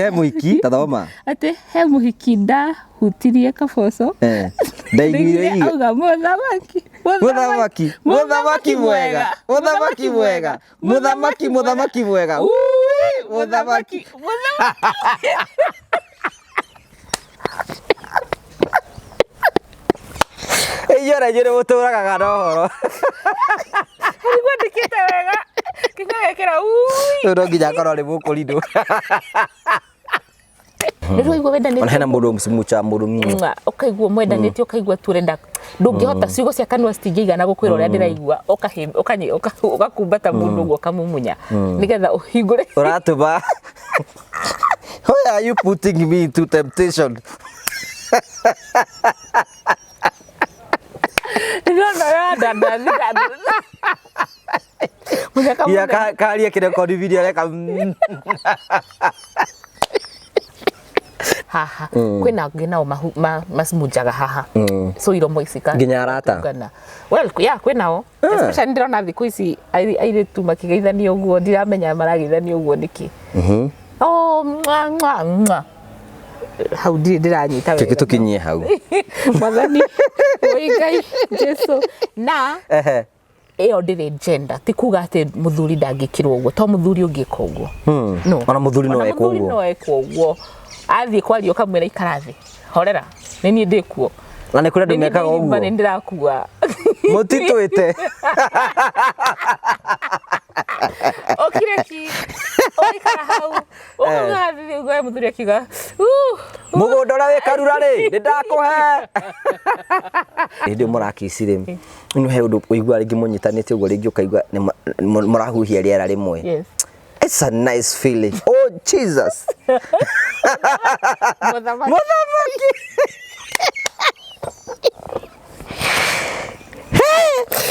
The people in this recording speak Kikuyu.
He mũhiki ta thoma. Atĩ he mũhiki ndahutirie kaboco. Eh, ndaiguire Ndaiguire auga mũthamaki. Mũthamaki, mũthamaki mwega, mũthamaki mwega, mũthamaki, mũthamaki mwega. Ui, mũthamaki. Mũthamaki. Inyuĩ ona inyuĩ nĩ mũtũragaga na ũhoro. Nĩguo ndĩkĩte wega. Nginya gekĩra ui. Rĩu no nginya akorwo arĩ mũkũrinũ. Nĩ ũraigua wendanĩte. Ona hena mũndũ mũcha mũndũ. Mwah, ũkaigua mwendanĩte ũkaigua tu ũrenda ndũngĩhota ciugo cia kanua citingĩigana gũkwĩra ũrĩa ndĩraigua ũgakumbata mũndũ ũguo ũkamumunya nĩgetha ũhingũre. Ũratũma. Why are you putting me into temptation? Ndĩrona ya nda mũthaka Iya mũnene. karia kĩrekodi video areka. Haha kwĩna angĩ nao macimunjaga haha, so iromo ici Nginya arata? Tungana. Well, yeah, kwĩnao, especially ndĩrona thikũ ici airĩtu makĩgeithania ũguo, ndiramenya marageithania ũguo nĩkĩ. Oh, mwa, mwa, mwa. Hau ndirĩ ndĩranyita Reke wega. tũkinyie hau. Mwathani oi Ngai Jesu na ĩyo ndĩrĩ gender, ti kuga atĩ mũthuri ndangĩkĩrwo ũguo, to mũthuri ũngĩka ũguo, no. Ona mũthuri no Ona ekwo mũthuri ũguo. no ekwo ũguo, athiĩ kwaria ũkamwĩra ikara thĩ, horera, nĩ niĩ ndĩkuo. Na nĩ kũrĩ andũ Nĩ niĩ mekaga ndĩrimba, ũguo. nĩ ndĩrakua. Mũtitwĩte. Ũkire ki ũgaikara hau ũkauga thĩ ũguo, mũthuri akiuga "Uh, Mũgũnda ũrĩa wĩ Karura rĩ, nĩ ndakũhe. Hĩndĩ ĩyo mũrakici rĩ, no he ũndũ ũigua rĩngĩ mũnyitanĩte ũguo, rĩngĩ ũkaigua nĩ mũrahuhia rĩera rĩmwe. Yes. It's a nice feeling. Oh Jesus. Mũthamaki. Mũthamaki.